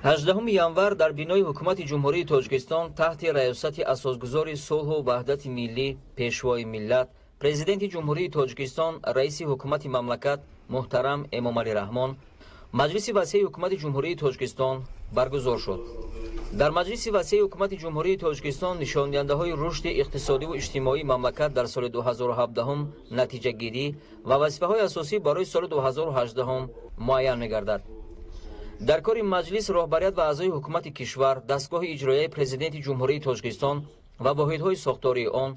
18 январ дар бинои Ҳукумати Ҷумҳурии Тоҷикистон таҳти раёсати асосгузори сулҳу ваҳдати миллӣ, Пешвои миллат, Президенти Ҷумҳурии Тоҷикистон, Раиси Ҳукумати мамлакат муҳтарам Эмомалӣ Раҳмон Маҷлиси васеи Ҳукумати Ҷумҳурии Тоҷикистон баргузор шуд. Дар Маҷлиси васеи Ҳукумати Ҷумҳурии Тоҷикистон нишондиҳандаҳои рушди иқтисодиву иҷтимоии мамлакат дар соли 2017 натиҷагирӣ ва вазифаҳои асосӣ барои соли 2018 муайян мегардад. Дар кори маҷлис роҳбарият ва аъзои ҳукумати кишвар, дастгоҳи иҷроияи Президенти Ҷумҳурии Тоҷикистон ва воҳидҳои сохтории он,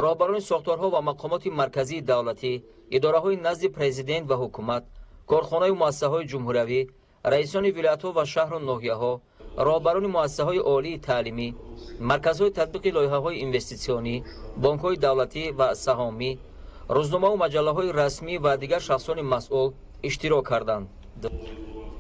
роҳбарони сохторҳо ва мақомоти марказии давлатӣ, идораҳои назди президент ва ҳукумат, корхонаю муассисаҳои ҷумҳуриявӣ, раисони вилоятҳо ва шаҳру ноҳияҳо, роҳбарони муассисаҳои олии таълимӣ, марказҳои татбиқи лоиҳаҳои инвеститсионӣ, бонкҳои давлатӣ ва саҳомӣ, рӯзномаву маҷаллаҳои расмӣ ва дигар шахсони масъул иштирок карданд.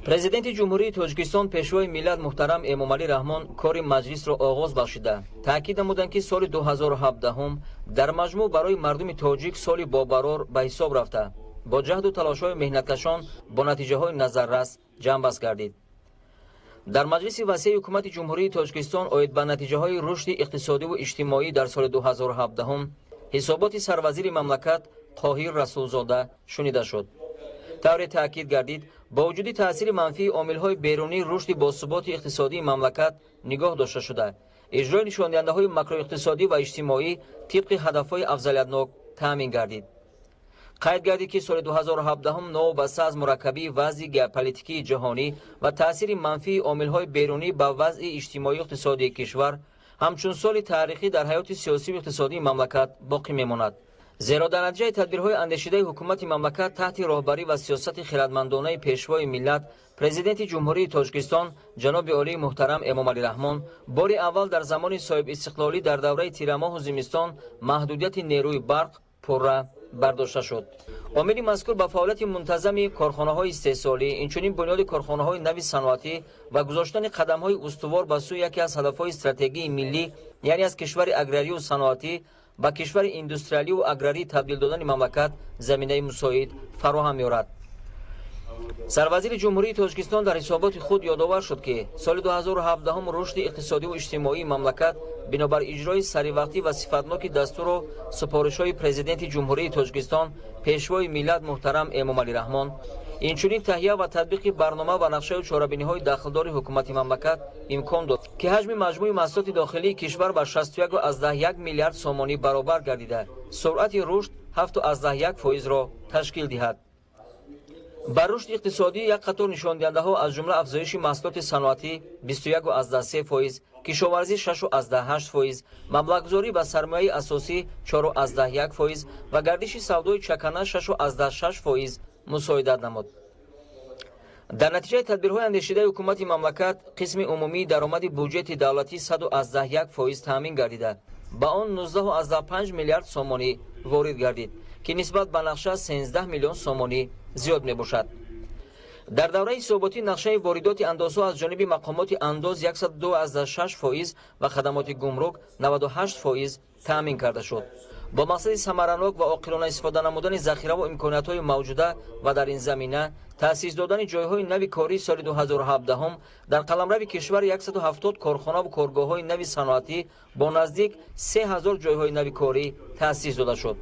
Президенти Ҷумҳурии Тоҷикистон, Пешвои миллат муҳтарам Эмомалӣ Раҳмон кори маҷлисро оғоз бахшида, таъкид намуданд, ки соли 2017 дар маҷмӯъ барои мардуми тоҷик соли бобарор ба ҳисоб рафта, бо ҷаҳду талошҳои меҳнаткашон бо натиҷаҳои назаррас ҷамъбаст гардид. Дар Маҷлиси васеи Ҳукумати Ҷумҳурии Тоҷикистон оид ба натиҷаҳои рушди иқтисодиву иҷтимоӣ дар соли 2017 ҳисоботи сарвазири мамлакат Қоҳир Расулзода шунида шуд. Тавре таъкид гардид, бо вуҷуди таъсири манфии омилҳои берунӣ рушди босуботи иқтисодии мамлакат нигоҳ дошта шуда, иҷрои нишондиҳандаҳои макроиқтисодӣ ва иҷтимоӣ тибқи ҳадафҳои афзалиятнок таъмин гардид. Қайд гардид, ки соли 2017 новобаста аз мураккабии вазъи геополитикии ҷаҳонӣ ва таъсири манфии омилҳои берунӣ ба вазъи иҷтимоию иқтисодии кишвар, ҳамчун соли таърихӣ дар ҳаёти сиёсиву иқтисодии мамлакат боқӣ мемонад. Зеро дар натиҷаи тадбирҳои андешидаи ҳукумати мамлакат таҳти роҳбарӣ ва сиёсати хирадмандонаи Пешвои миллат, Президенти Ҷумҳурии Тоҷикистон ҷаноби олии муҳтарам Эмомалӣ Раҳмон бори аввал дар замони соҳибистиқлолӣ дар давраи тирамоҳу зимистон маҳдудияти нерӯи барқ пурра бардошта шуд. Омили мазкур ба фаъолияти мунтазами корхонаҳои истеҳсолӣ, инчунин бунёди корхонаҳои нави саноатӣ ва гузоштани қадамҳои устувор ба сӯи яке аз ҳадафҳои стратегии миллӣ, яъне аз кишвари аграрию саноатӣ ба кишвари индустриалию аграрӣ табдил додани мамлакат заминаи мусоид фароҳам меорад. Сарвазири Ҷумҳурии Тоҷикистон дар ҳисоботи худ ёдовар шуд, ки соли 2017 рушди иқтисодиву иҷтимоии мамлакат бинобар иҷрои саривақтӣ ва сифатноки дастуру супоришҳои Президенти Ҷумҳурии Тоҷикистон, Пешвои миллат муҳтарам Эмомалӣ Раҳмон, инчунин таҳия ва татбиқи барнома ва нақшаю чорабиниҳои дахлдори ҳукумати мамлакат имкон дод, ки ҳаҷми маҷмӯи маҳсулоти дохилии кишвар ба 61,1 миллиард сомонӣ баробар гардида, суръати рушд 7,1%-ро ташкил диҳад. Бар рушди иқтисодӣ як қатор нишондиҳандаҳо, аз ҷумла афзоиши маҳсулоти саноатӣ 21,3%, кишоварзӣ 6,8%, маблағгузорӣ ба сармояи асосӣ 4,1% ва гардиши савдои чакана 6,6% мусоидат намуд. Дар натиҷаи тадбирҳои андешидаи ҳукумати мамлакат қисми умумии даромади буҷети давлатӣ 100,1% таъмин гардида, ба он 19,5 миллиард сомонӣ ворид гардид, ки нисбат ба нақша 13 миллион сомонӣ зиёд мебошад. Дар давраи ҳисоботӣ нақшаи воридоти андозҳо аз ҷониби мақомоти андоз 102,6% ва хадамоти гумрук 98% таъмин карда шуд. Бо мақсади самаранок ва оқилона истифода намудани захираву имкониятҳои мавҷуда ва дар ин замина таъсис додани ҷойҳои нави кории соли 2017 дар қаламрави кишвар 170 корхонаву коргоҳҳои нави саноатӣ бо наздик 3000 ҷойҳои нави корӣ таъсис дода шуд.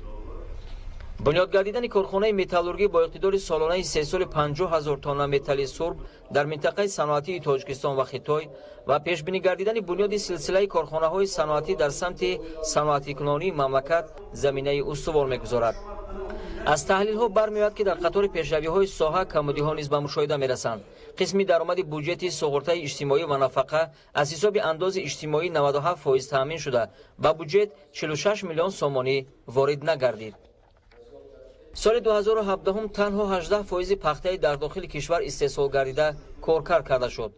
Бунёд гардидани корхонаи металлургӣ бо иқтидори солонаи истеҳсоли 50 000 тонна металли сурб дар минтақаи саноатии Тоҷикистон ва Хитой ва пешбинӣ гардидани бунёди силсилаи корхонаҳои саноатӣ дар самти саноатикунонии мамлакат заминаи устувор мегузорад. Аз таҳлилҳо бармеояд, ки дар қатори пешравиҳои соҳа камбудиҳо низ ба мушоҳида мерасанд. Қисми даромади буҷети суғуртаи иҷтимоӣ ва нафақа аз ҳисоби андози иҷтимоӣ 97% таъмин шуда, ба буҷет 46 миллион сомонӣ ворид нагардид. Соли 2017 танҳо 18% пахтаи дар дохили кишвар истеҳсол гардида коркард карда шуд.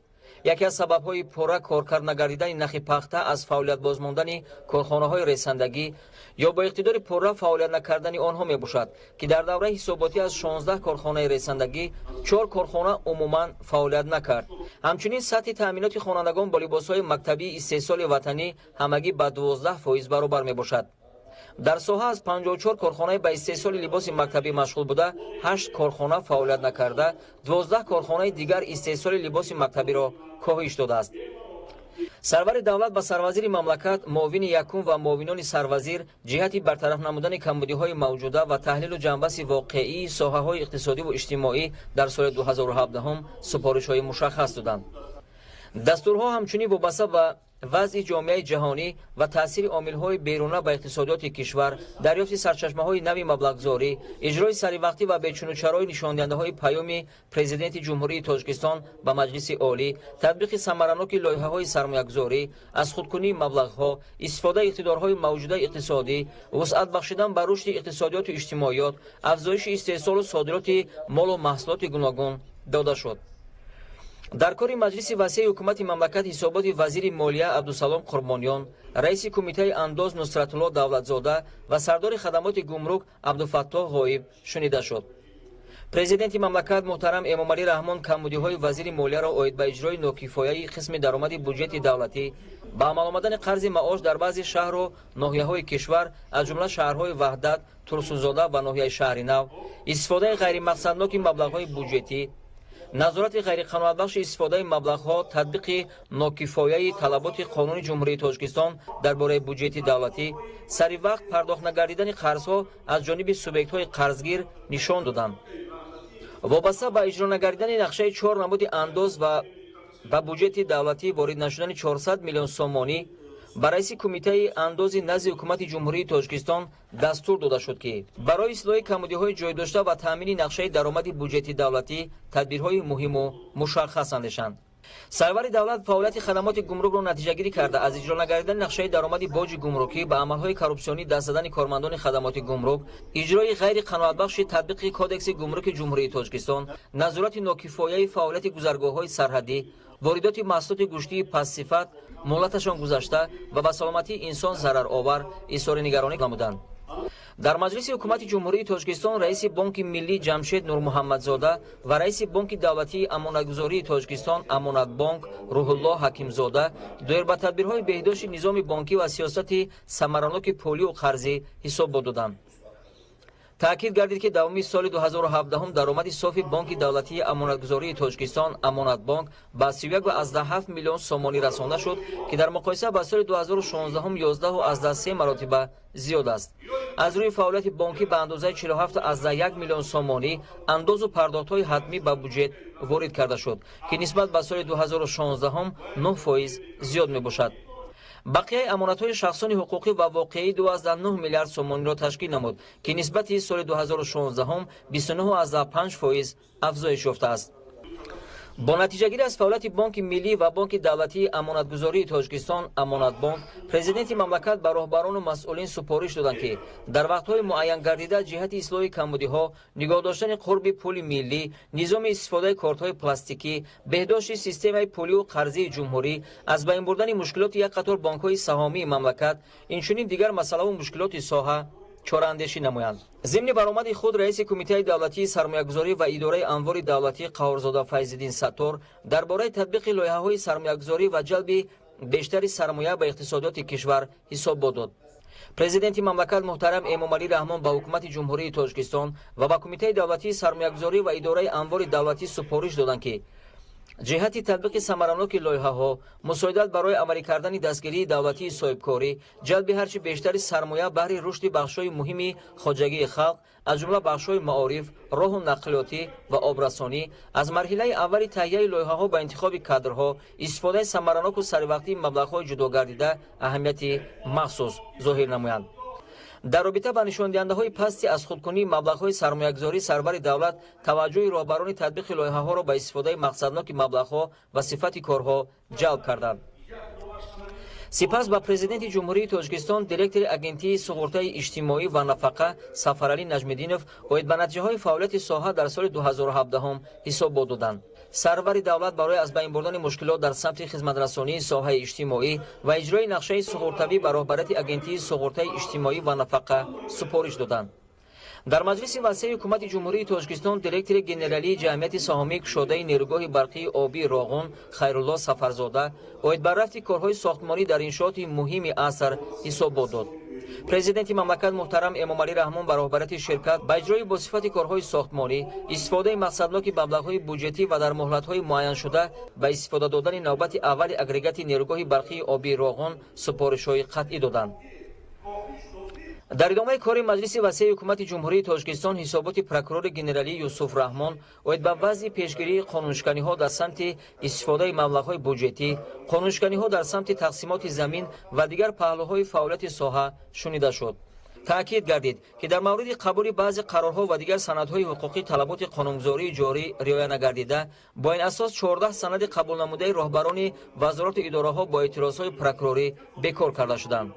Яке аз сабабҳои пурра коркард нагардидани нахи пахта аз фаъолият бозмондани корхонаҳои ресандагӣ ё бо иқтидори пурра фаъолият накардани онҳо мебошад, ки дар давраи ҳисоботӣ аз 16 корхонаи ресандагӣ 4 корхона умуман фаъолият накард. Ҳамчунин сатҳи таъминоти хонандагон бо либосҳои мактабии истеҳсоли ватанӣ ҳамагӣ ба 12% баробар мебошад. Дар соҳа аз 54 корхонаи ба истеҳсоли либоси мактабӣ машғул буда, 8 корхона фаъолият накарда, 12 корхонаи дигар истеҳсоли либоси мактабиро коҳиш додааст. Сарвари давлат ба сарвазири мамлакат, муовини якум ва муовинони сарвазир ҷиҳати бартараф намудани камбудиҳои мавҷуда ва таҳлилу ҷанбаси воқеии соҳаҳои иқтисодиву иҷтимоӣ дар соли 2017 супоришҳои мушаххас доданд. Дастурҳо ҳамчунин вобаста ба вазъи ҷомеаи ҷаҳонӣ ва таъсири омилҳои беруна ба иқтисодиёти кишвар, дарёфти сарчашмаҳои нави маблағгузорӣ, иҷрои саривақтӣ ва бечунучарои нишондиҳандаҳои паёми Президенти Ҷумҳурии Тоҷикистон ба Маҷлиси Олӣ, татбиқи самараноки лоиҳаҳои сармоягузорӣ, аз худкунии маблағҳо, истифодаи иқтидорҳои мавҷудаи иқтисодӣ, вусъат бахшидан ба рушди иқтисодиёту иҷтимоиёт, афзоиши истеҳсолу содироти молу маҳсулоти гуногун дода шуд. Дар кори маҷлиси васеи ҳукумати мамлакат ҳисоботи вазири молия Абдусалом Қурбониён, раиси кумитаи андоз Нусратулло Давлатзода ва сардори хадамоти гумрук Абдуфаттоҳ Ғоиб шунида шуд. Президенти мамлакат муҳтарам Эмомалӣ Раҳмон камбудиҳои вазири молияро оид ба иҷрои нокифояи қисми даромади буҷети давлатӣ, ба амал омадани қарзи маош дар баъзе шаҳру ноҳияҳои кишвар, аз ҷумла шаҳрҳои Ваҳдат, Турсунзода ва ноҳияи Шаҳри Нав, истифодаи ғайримақсадноки маблағҳои буҷетӣ, назорати ғайриқаноатбахши истифодаи маблағҳо, татбиқи нокифояи талаботи қонуни Ҷумҳурии Тоҷикистон дар бораи буҷети давлатӣ, сари вақт пардохт нагардидани қарзҳо аз ҷониби субъектҳои қарзгир нишон доданд. Вобаста ба иҷро нагардидани нақшаи 4 намуди андоз ва ба буҷети давлатӣ ворид нашудани 400 миллион сомонӣ ба раиси кумитаи андози назди ҳукумати Ҷумҳурии Тоҷикистон дастур дода шуд, ки барои ислоҳи камбудиҳои ҷойдошта ва таъмини нақшаи даромади буҷети давлатӣ тадбирҳои муҳиму мушаххас андешанд. Сарвари давлат фаъолияти хадамоти гумрукро натиҷагирӣ карда, аз иҷро нагардидани нақшаи даромади боҷи гумрукӣ ба амалҳои коррупсионӣ даст задани кормандони хадамоти гумрук, иҷрои ғайриқаноатбахши татбиқи Кодекси гумруки Ҷумҳурии Тоҷикистон, назорати нокифояи фаъолияти гузаргоҳҳои сарҳадӣ, воридоти маҳсулоти гӯштии пастсифат, муҳлаташон гузашта ва ба саломатии инсон зараровар изҳори нигаронӣ намуданд. Дар маҷлиси ҳукумати Ҷумҳурии Тоҷикистон раиси Бонки Миллӣ Ҷамшед Нурмуҳаммадзода ва раиси Бонки давлатии амонатгузории Тоҷикистон Амонатбонк Рӯҳуллоҳ Ҳакимзода доир ба тадбирҳои беҳдошти низоми бонкӣ ва сиёсати самараноки пулию қарзӣ ҳисобот доданд. Таъкид гардид, ки давоми соли 2017 даромади софи Бонки давлатии амонатгузории Тоҷикистон Амонатбонк ба 31,7 миллион сомонӣ расонда шуд, ки дар муқоиса ба соли 2016 11,3 маротиба зиёд аст. Аз рӯи фаъолияти бонкӣ ба андозаи 47,1 миллион сомонӣ андозу пардохтҳои ҳатмӣ ба буҷет ворид карда шуд, ки нисбат ба соли 2016 9% зиёд мебошад. Бақияи амонатҳои шахсони ҳуқуқӣ ва воқеӣ 2,9 миллиард сомониро ташкил намуд, ки нисбати соли 2016 29,5% афзоиш ёфтааст. Бо натиҷагирӣ аз фаъолияти Бонки Миллӣ ва Бонки давлатии амонатгузории Тоҷикистон Амонатбонк, Президенти мамлакат ба роҳбарону масъулин супориш доданд, ки дар вақтҳои муайянгардида ҷиҳати ислоҳи камбудиҳо, нигоҳ доштани қурби пули миллӣ, низоми истифодаи кортҳои пластикӣ, беҳдошти системаи пулию қарзии ҷумҳурӣ, аз байн бурдани мушкилоти як қатор бонкҳои саҳомии мамлакат, инчунин дигар масъалаву мушкилоти соҳа чораандешӣ намоянд. Зимни баромади худ раиси Кумитаи давлатии сармоягузорӣ ва идораи амвори давлатӣ Қаҳорзода Файзиддин Саттор дар бораи татбиқи лоиҳаҳои сармоягузорӣ ва ҷалби бештари сармоя ба иқтисодиёти кишвар ҳисобот дод. Президенти мамлакат муҳтарам Эмомалӣ Раҳмон ба ҳукумати Ҷумҳурии Тоҷикистон ва ба Кумитаи давлатии сармоягузорӣ ва идораи амвори давлатӣ супориш доданд, ки ҷиҳати татбиқи самараноки лоиҳаҳо, мусоидат барои амалӣ кардани дастгирии давлатии соҳибкорӣ, ҷалби ҳарчи бештари сармоя баҳри рушди бахшҳои муҳими хоҷагии халқ, аз ҷумла бахшҳои маориф, роҳу нақлиётӣ ва обрасонӣ, аз марҳилаи аввали таҳияи лоиҳаҳо ба интихоби кадрҳо, истифодаи самараноку саривақтии маблағҳои ҷудогардида аҳамияти махсус зоҳир намоянд. Дар робита ба нишондиҳандаҳои пасти аз худкунии маблағҳои сармоягузорӣ сарвари давлат таваҷҷӯҳи роҳбарони татбиқи лоиҳаҳоро ба истифодаи мақсадноки маблағҳо ва сифати корҳо ҷалб карданд. Сипас ба Президенти Ҷумҳурии Тоҷикистон директори Агентии суғуртаи иҷтимоӣ ва нафақа Сафаралӣ Наҷмиддинов оид ба натиҷаҳои фаъолияти соҳа дар соли 2017 ҳисобот доданд. Сарвари давлат барои аз байн бурдани мушкилот дар самти хизматрасонии соҳаи иҷтимоӣ ва иҷрои нақшаи суғуртавӣ ба роҳбарияти Агентии суғуртаи иҷтимоӣ ва нафақа супориш доданд. Дар маҷлиси васеи ҳукумати Ҷумҳурии Тоҷикистон директори генералии ҷамъияти саҳомии кушодаи нерӯгоҳи барқии обии Роғун Хайрулло Сафарзода оид ба рафти корҳои сохтмонӣ дар иншооти муҳими аср ҳисобот дод. Президенти мамлакат муҳтарам Эмомалӣ Раҳмон ба роҳбарияти ширкат ба иҷрои босифати корҳои сохтмонӣ, истифодаи мақсадноки маблағҳои буҷетӣ ва дар муҳлатҳои муайяншуда ба истифода додани навбати аввали агрегати нерӯгоҳи барқии обии Роғун супоришҳои қатъӣ доданд. Дар идомаи кори Маҷлиси васеи ҳукумати Ҷумҳурии Тоҷикистон ҳисоботи прокурори генералӣ Юсуф Раҳмон оид ба вазъи пешгирии қонуншиканиҳо дар самти истифодаи маблағҳои буҷетӣ, қонуншиканиҳо дар самти тақсимоти замин ва дигар паҳлӯҳои фаъолияти соҳа шунида шуд. Таъкид гардид, ки дар мавриди қабули баъзе қарорҳо ва дигар санадҳои ҳуқуқӣ талаботи қонунгузории ҷорӣ риоя нагардида, бо ин асос 14 санади қабулнамудаи роҳбарони вазорату идораҳо бо эътирозҳои прокурорӣ бекор карда шуданд.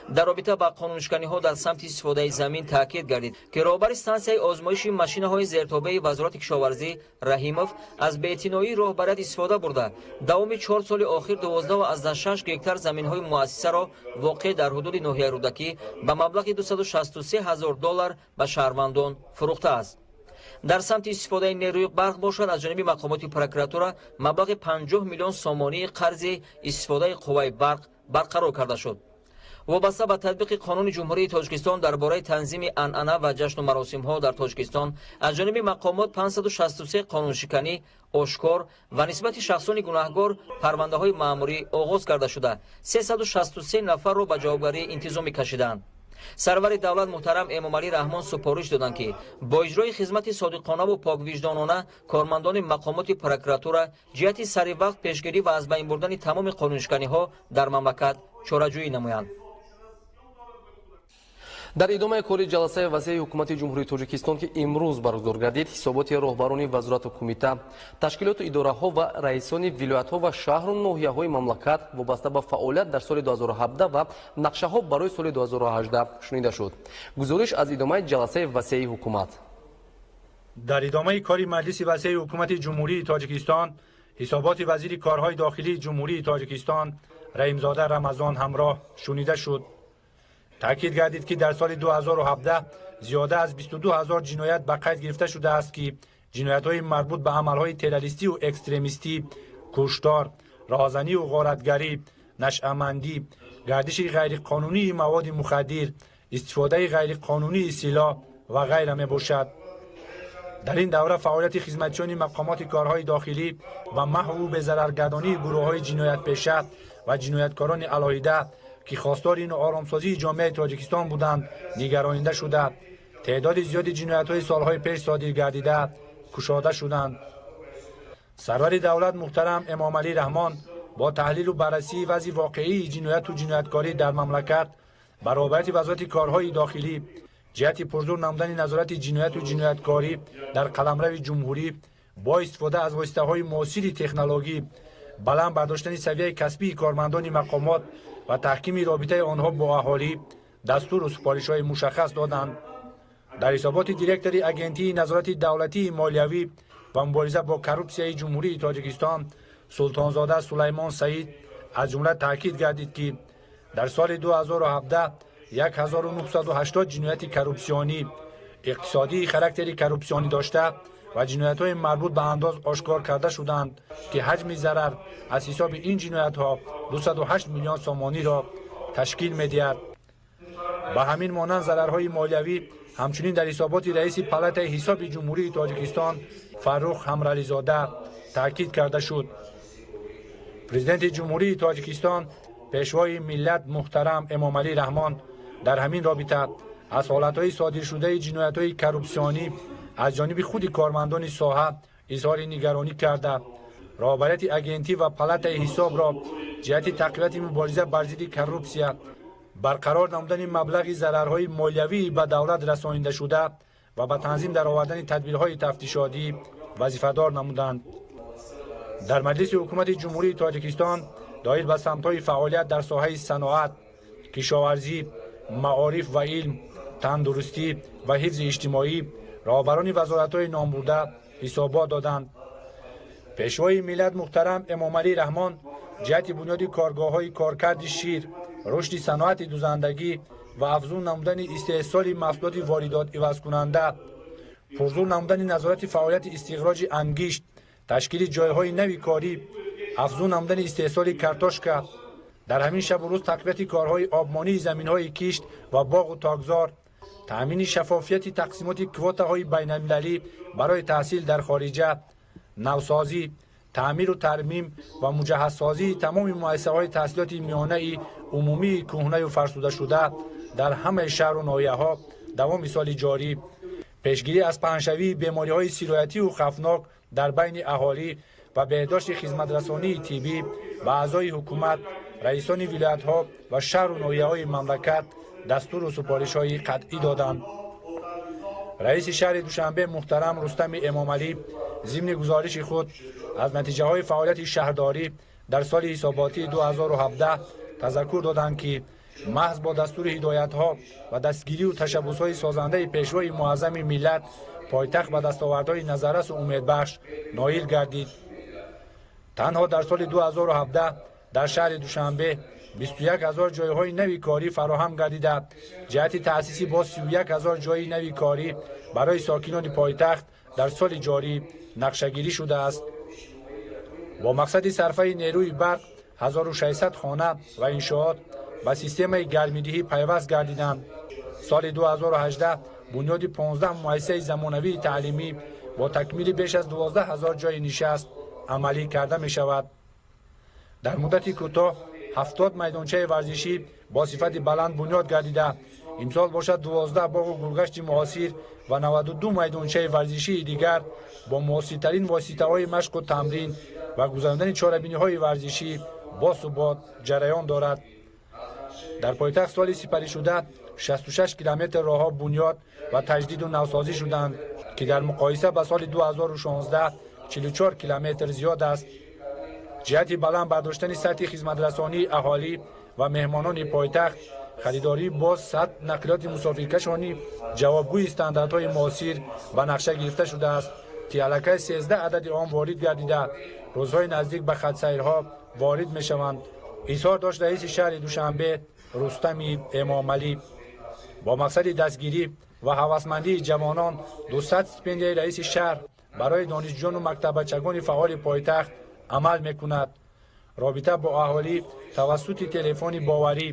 Дар робита ба қонуншиканиҳо дар самти истифодаи замин таъкид гардид, ки роҳбари стансияи озмоиши машинаҳои зертобеи Вазорати кишоварзӣ Раҳимов аз беэътиноии роҳбарият истифода бурда, давоми 4 соли охир 12,6 гектар заминҳои муассисаро воқеъ дар ҳудуди ноҳияи Рӯдакӣ ба маблағи 263 ҳазор доллар ба шаҳрвандон фурӯхтааст. Дар самти истифодаи нерӯи барқ бошад, аз ҷониби мақомоти прокуратура маблағи 50 миллион сомонии қарзи истифодаи қувваи барқ барқарор карда шуд. Вобаста ба татбиқи қонуни Ҷумҳурии Тоҷикистон дар бораи танзими анъана ва ҷашну маросимҳо дар Тоҷикистон аз ҷониби мақомот 563 қонуншиканӣ ошкор ва нисбати шахсони гунаҳгор парвандаҳои маъмурӣ оғоз карда шуда, 363 нафарро ба ҷавобгарии интизомӣ кашиданд. Сарвари давлат муҳтарам Эмомалӣ Раҳмон супориш доданд, ки бо иҷрои хизмати содиқонаву поквиҷдонона кормандони мақомоти прокуратура ҷиҳати саривақт пешгирӣ ва аз байн бурдани тамоми қонуншиканиҳо дар мамлакат чораҷӯӣ намоянд. Дар идомаи кори ҷаласаи васеи ҳукумати Ҷумҳурии Тоҷикистон, ки имрӯз баргузор гардид, ҳисоботи роҳбарони вазорату кумита, ташкилоту идораҳо ва раисони вилоятҳо ва шаҳру ноҳияҳои мамлакат вобаста ба фаъолият дар соли 2017 ва нақшаҳо барои соли 2018 шунида шуд. Гузориш аз идомаи ҷаласаи васеи ҳукумат. Дар идомаи кори Маҷлиси васеи ҳукумати Ҷумҳурии Тоҷикистон ҳисоботи вазири корҳои дохилии Ҷумҳурии Тоҷикистон Раҳимзода Рамазон ҳамроҳ шунида шуд. Таъкид гардид, ки дар соли 2017 зиёда аз 22 ҳазор ҷиноят ба қайд гирифта шудааст, ки ҷиноятҳои марбут ба амалҳои террористию экстремистӣ, куштор, роҳзанию ғоратгарӣ, нашъамандӣ, гардиши ғайриқонунии маводи мухаддир, истифодаи ғайриқонунии силоҳ ва ғайра мебошад. Дар ин давра фаъолияти хизматчиёни мақомоти корҳои дохилӣ ба маҳву безараргардонии гурӯҳҳои ҷиноятпеша ва ҷинояткорони алоҳида, ки хостори нооромсозии ҷомеаи Тоҷикистон буданд, нигаронида шуда, теъдоди зиёди ҷиноятҳои солҳои пеш содир гардида кушода шуданд. Сарвари давлат муҳтарам Эмомалӣ Раҳмон бо таҳлилу баррасии вазъи воқеии ҷинояту ҷинояткорӣ дар мамлакат ба роҳбарияти Вазорати корҳои дохилӣ ҷиҳати пурзур намудани назорати ҷинояту ҷинояткорӣ дар қаламрави ҷумҳурӣ бо истифода аз воситаҳои муосири технологӣ, баланд бардоштани савияи касбии кормандони мақомот ва таҳкими робитаи онҳо бо аҳолӣ дастуру супоришҳои мушаххас доданд. Дар ҳисоботи директори Агентии назорати давлатии молиявӣ ва мубориза бо коррупсияи Ҷумҳурии Тоҷикистон Султонзода Сулаймон Саид аз ҷумла таъкид гардид, ки дар соли 2017 1980 ҷинояти коррупсионӣ, иқтисодии характери коррупсионӣ дошта ва ҷиноятҳои марбут ба андоз ошкор карда шуданд, ки ҳаҷми зарар аз ҳисоби ин ҷиноятҳо 208 миллион сомониро ташкил медиҳад. Ба ҳамин монанд зарарҳои молиявӣ ҳамчунин дар ҳисоботи раиси Палатаи ҳисоби Ҷумҳурии Тоҷикистон Фаррух Ҳамрализода таъкид карда шуд. Президенти Ҷумҳурии Тоҷикистон, Пешвои миллат муҳтарам Эмомалӣ Раҳмон дар ҳамин робита аз ҳолатҳои содиршудаи ҷиноятҳои коррупсионӣ аз ҷониби худи кормандони соҳа изҳори нигаронӣ карда, роҳбарияти агентӣ ва палатаи ҳисобро ҷиҳати тақвияти мубориза бар зидди коррупсия, барқарор намудани маблағи зарарҳои молиявии ба давлат расонидашуда ва ба танзим даровардани тадбирҳои тафтишотӣ вазифадор намуданд. Дар Маҷлиси ҳукумати Ҷумҳурии Тоҷикистон доир ба самтҳои фаъолият дар соҳаи саноат, кишоварзӣ, маориф ва илм, тандурустӣ ва ҳифзи иҷтимоӣ роҳбарони вазоратҳои номбурда ҳисобот доданд. Пешвои миллат муҳтарам Эмомалӣ Раҳмон ҷиҳати бунёди коргоҳҳои коркарди шир, рушди саноати дузандагӣ ва афзун намудани истеҳсоли маҳсулоти воридот ивазкунанда, пурзур намудани назорати фаъолияти истихроҷи ангишт, ташкили ҷойҳои нави корӣ, афзун намудани истеҳсоли картошка, Дар ҳамин шабу рӯз тақвияти корҳои обмонии заминҳои кишт ва боғу токзор, таъмини шаффофияти тақсимоти квотаҳои байналмилалӣ барои таҳсил дар хориҷа, навсозӣ, таъмиру тармим ва муҷаҳҳазсозии тамоми муассисаҳои таҳсилоти миёнаи умумии кӯҳнаю фарсудашуда дар ҳамаи шаҳру ноҳияҳо давоми соли ҷорӣ, пешгирӣ аз паҳншавии бемориҳои сироятиву хавфнок дар байни аҳолӣ ва беҳдошти хизматрасонии тиббӣ ба аъзои ҳукумат, раисони вилоятҳо ва шаҳру ноҳияҳои мамлакат дастуру супоришҳои қатъӣ доданд. Раиси шаҳри Душанбе муҳтарам Рустами Эмомалӣ зимни гузориши худ аз натиҷаҳои фаъолияти шаҳрдорӣ дар соли ҳисоботии 2017 тазаккур доданд, ки маҳз бо дастури ҳидоятҳо ва дастгирию ташаббусҳои созандаи Пешвои муаззами миллат пойтахт ба дастовардҳои назаррасу умедбахш ноил гардид. Танҳо дар соли 2017 дар шаҳри Душанбе 21 ҳазор ҷойҳои нави корӣ фароҳам гардида, ҷиҳати таъсиси боз 31 ҳазор ҷойи нави корӣ барои сокинони пойтахт дар соли ҷорӣ нақшагирӣ шудааст. Бо мақсади сарфаи нерӯи барқ 1600 хона ва иншоот ба системаи гармидиҳӣ пайваст гардиданд. Соли 2018 бунёди 15 муассисаи замонавии таълимӣ бо такмили беш аз 12 ҳазор ҷойи нишаст амалӣ карда мешавад. Дар муддати кӯтоҳ 70 майдончаи варзишӣ бо сифати баланд бунёд гардида, имсол бошад 12 боғу гулгашти муосир ва 92 майдончаи варзишии дигар бо муосиртарин воситаҳои машқу тамрин ва гузарондани чорабиниҳои варзишӣ бо субот ҷараён дорад. Дар пойтахт соли сипаришуда 66 километр роҳҳо бунёд ва таҷдиду навсозӣ шуданд, ки дар муқоиса ба соли 2016 44 километр зиёд аст. Ҷиҳати баланд бардоштани сатҳи хизматрасонии аҳолӣ ва меҳмонони пойтахт, харидории боз 100 нақлиёти мусофиркашонӣ ҷавобгӯи стандартҳои муосир ба нақша гирифта шудааст, ки аллакай 13 адади он ворид гардида, рӯзҳои наздик ба хатсайрҳо ворид мешаванд. Изҳор дошт раиси шаҳри Душанбе Рустами Эмомалӣ. Бо мақсади дастгирӣ ва ҳавасмандии ҷавонон 200 стипендияи раиси шаҳр барои донишҷӯёну мактаббачагони фаъоли пойтахт амал мекунад. Робита бо аҳолӣ тавассути телефони боварӣ,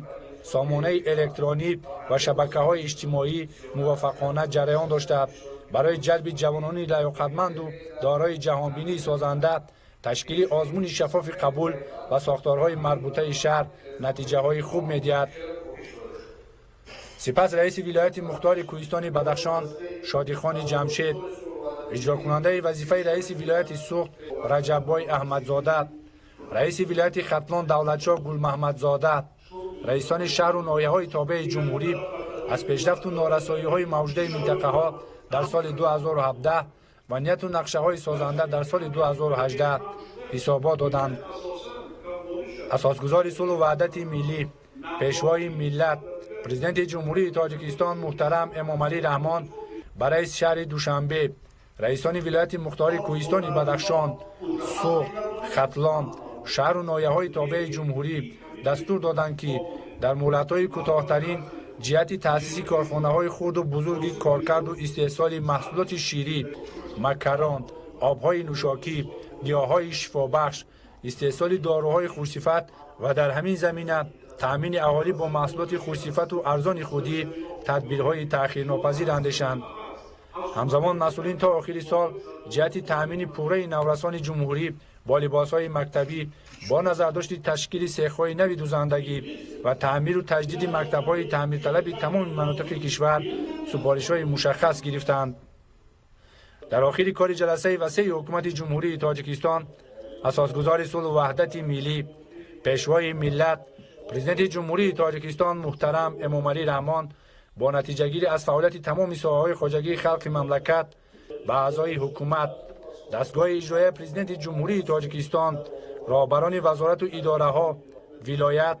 сомонаи электронӣ ва шабакаҳои иҷтимоӣ муваффақона ҷараён дошта, барои ҷалби ҷавонони лаёқатманду дорои ҷаҳонбинии созанда ташкили озмуни шаффофи қабул ва сохторҳои марбутаи шаҳр натиҷаҳои хуб медиҳад. Сипас раиси вилояти мухтори кӯҳистони Бадахшон Шодихони Ҷамшед, иҷрокунандаи вазифаи раиси вилояти Суғд Раҷаббой Аҳмадзода, раиси вилояти Хатлон Давлатшоҳ Гулмаҳмадзода, раисони шаҳру ноҳияҳои тобеи ҷумҳурӣ аз пешрафту норасоиҳои мавҷудаи минтақаҳо дар соли 2017 ва нияту нақшаҳои созанда дар соли 2018 ҳисобот доданд. Асосгузори сулҳу ваҳдати миллӣ, Пешвои миллат, Президенти Ҷумҳурии Тоҷикистон муҳтарам Эмомалӣ Раҳмон ба раиси шаҳри Душанбе, раисони вилояти мухтори кӯҳистони Бадахшон, Суғд, Хатлон, шаҳру ноҳияҳои тобеи ҷумҳурӣ дастур доданд, ки дар муҳлатҳои кӯтоҳтарин ҷиҳати таъсиси корхонаҳои хурду бузурги коркарду истеҳсоли маҳсулоти ширӣ, макарон, обҳои нӯшокӣ, гиёҳҳои шифобахш, истеҳсоли доруҳои хушсифат ва дар ҳамин замина таъмини аҳолӣ бо маҳсулоти хушсифату арзони худӣ тадбирҳои таъхирнопазир андешанд. Ҳамзамон масъулин то охири сол ҷиҳати таъмини пурраи наврасони ҷумҳурӣ бо либосҳои мактабӣ бо назардошти ташкили сехҳои нави дузандагӣ ва таъмиру таҷдиди мактабҳои таъмирталаби тамоми манотиқи кишвар супоришҳои мушаххас гирифтанд. Дар охири кори ҷаласаи васеи ҳукумати Ҷумҳурии Тоҷикистон асосгузори сулҳу ваҳдати миллӣ, Пешвои миллат, Президенти Ҷумҳурии Тоҷикистон муҳтарам Эмомалӣ Раҳмон бо натиҷагирӣ аз фаъолияти тамоми соҳаҳои хоҷагии халқи мамлакат ба аъзои ҳукумат, дастгоҳи иҷроияи Президенти Ҷумҳурии Тоҷикистон, роҳбарони вазорату идораҳо, вилоят,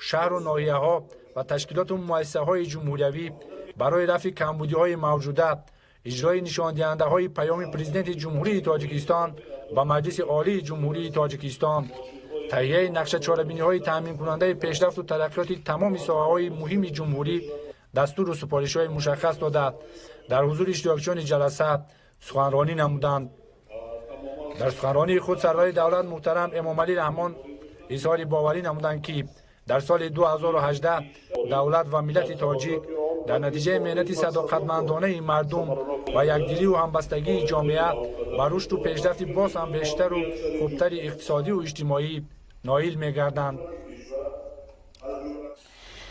шаҳру ноҳияҳо ва ташкилоту муассисаҳои ҷумҳуриявӣ барои рафъи камбудиҳои мавҷуда, иҷрои нишондиҳандаҳои паёми Президенти Ҷумҳурии Тоҷикистон ба Маҷлиси Олии Ҷумҳурии Тоҷикистон, таҳияи нақша чорабиниҳои таъминкунандаи пешрафту тараққиёти тамоми соҳаҳои муҳими ҷумҳурӣ дастуру супоришҳои мушаххас дода, дар ҳузури иштирокчиёни ҷаласа суханронӣ намуданд. Дар суханронии худ сарвари давлат муҳтарам Эмомалӣ Раҳмон изҳори боварӣ намуданд, ки Дар соли 2018 давлат ва миллати тоҷик дар натиҷаи меҳнати садоқатмандонаи мардум ва якдилию ҳамбастагии ҷомеа ба рушду пешрафти боз ҳам бештару хубтари иқтисодию иҷтимоӣ ноил мегарданд.